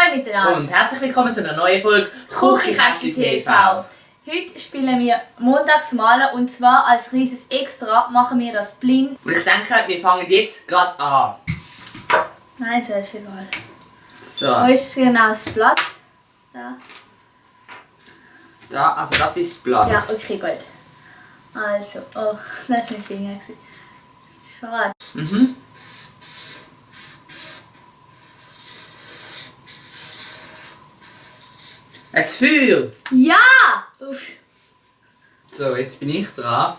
Hallo miteinander. Und herzlich willkommen zu einer neuen Folge Küchenkästchen TV. Heute spielen wir Montagsmalen und zwar als riesiges Extra machen wir das blind. Und ich denke, wir fangen jetzt gerade an. Nein, das ist egal. So. Wo ist genau das Blatt? Da. Also das ist das Blatt. Ja, okay, gut. Also, oh, das war mein Finger. Schade. Mhm. Ein Feuer! Ja! Uff. So, jetzt bin ich dran.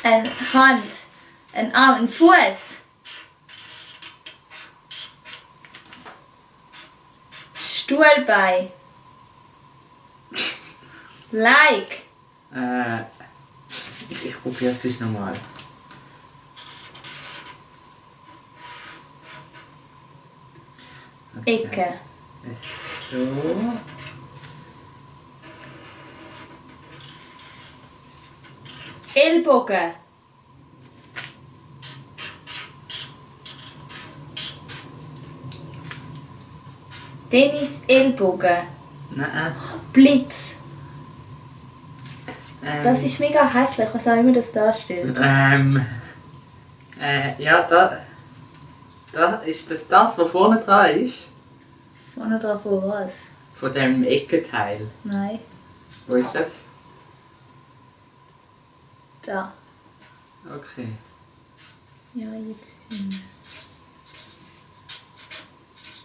Eine Hand, ein Arm, ein Fuß. Stuhlbein. Like. Ich probiere es nochmal. Ecke. So. Ellbogen. Dennis Ellbogen. Nein. Blitz. Das ist mega hässlich, was auch immer das darstellt. Ja, da ist das, was vorne dran ist. Vorne drauf von was? Von dem Eckenteil. Nein. Wo ist das? Da. Okay. Ja, jetzt.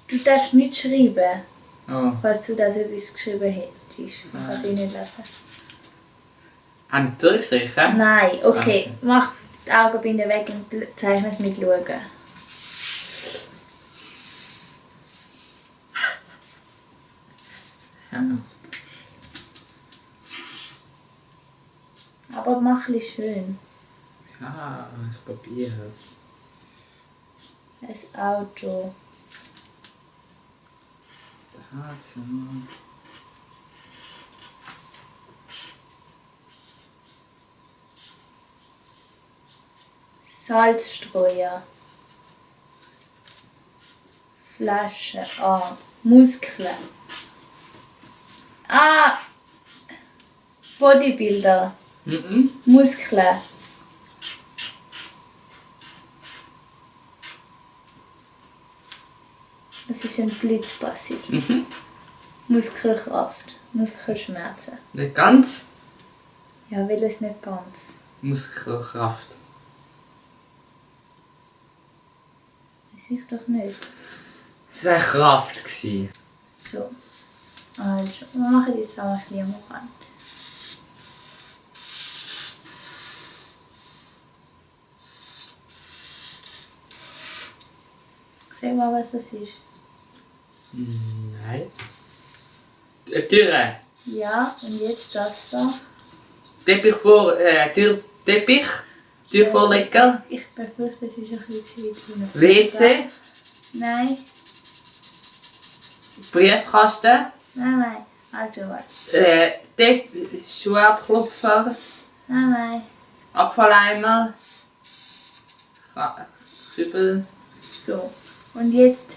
Du darfst nicht schreiben, Oh. falls du das etwas geschrieben hättest. Ich kann es nicht lesen. Haben Sie durchsichern? Nein, okay. Mach die Augenbinde weg und zeichne es mit Schauen. Ja. Aber mach es schön. Ja, ich probiere es. Ein Auto. Da so. Salzstreuer. Flasche. Muskeln. Bodybuilder. Mhm. Muskeln. Das ist ein Blitz passiert. Mhm. Muskelkraft. Muskelschmerzen. Nicht ganz. Ja, will es nicht ganz. Muskelkraft. Weiß ich doch nicht. Es wäre Kraft gewesen. So. Also, wir machen jetzt auch ein bisschen am Rand. Sag mal, was das ist. Nein. Türe. Ja, und jetzt das da. Teppich vor. Teppich. Türvorleger. Ich befürchte, es ist ein bisschen zu weit hinten. WC. Nein, Briefkasten. nein. Also, warte. Schuhabklopfer. Nein. Abfalleimer. Kübel. So. Und jetzt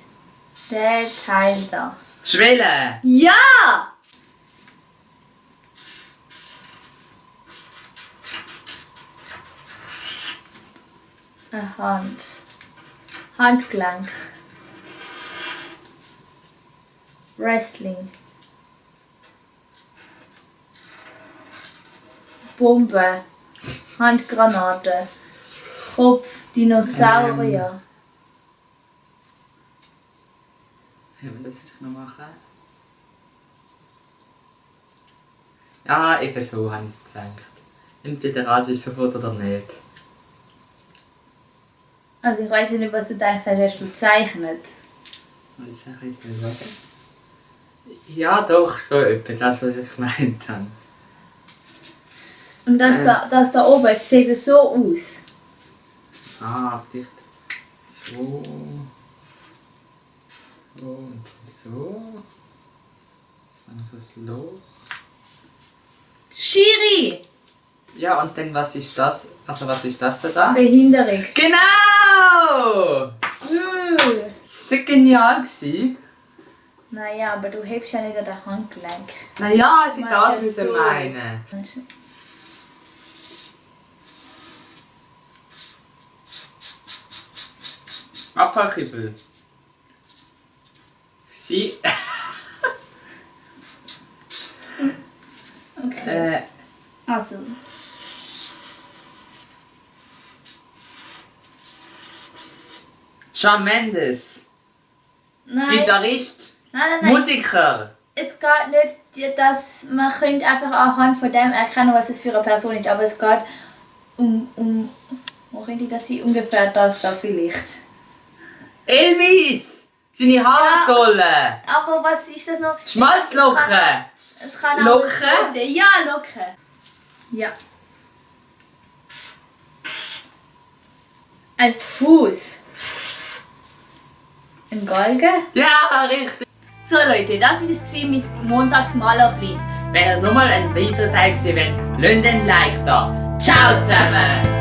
der Teil da. Schwelle. Ja! Eine Hand. Handgelenk. Wrestling. Bombe. Handgranate. Kopf. Dinosaurier. Können wir das vielleicht noch machen? Ja, eben so habe ich gedacht. Entweder Radius sofort oder nicht. Also ich weiß nicht, was du denkst, hast du gezeichnet? Was ist eigentlich sagen? Ja, doch, schon etwa das, was ich gemeint habe. Und das da oben sieht es so aus. Vielleicht so. So und so. Dann so ein Loch. Schiri! Ja, und dann was ist das? Also was ist das da? Behinderung. Genau! Ist das genial gewesen? Naja, aber du hebst ja nicht an der Handgelenk. Naja, sie Machst das ja müssen so. meinen. Abfallkübel. Sie. Okay. Also. Shawn Mendes. Nein. Gitarrist. Nein. Musiker. Es geht nicht, dass man könnte einfach anhand von dem erkennen, was es für eine Person ist. Aber es geht um wo könnte das sein? Ungefähr das da vielleicht. Elvis. Seine Haartolle. Aber was ist das noch? Schmalzlocken. Es kann auch Locken? so sein. Ja, Locken. Ja. Ein Fuß. Ein Galgen. Ja, richtig. So Leute, das war es mit Montagsmaler blind. Wenn ihr nochmal einen weiteren Teil sehen wollt, lasst ein Like da. Ciao zusammen.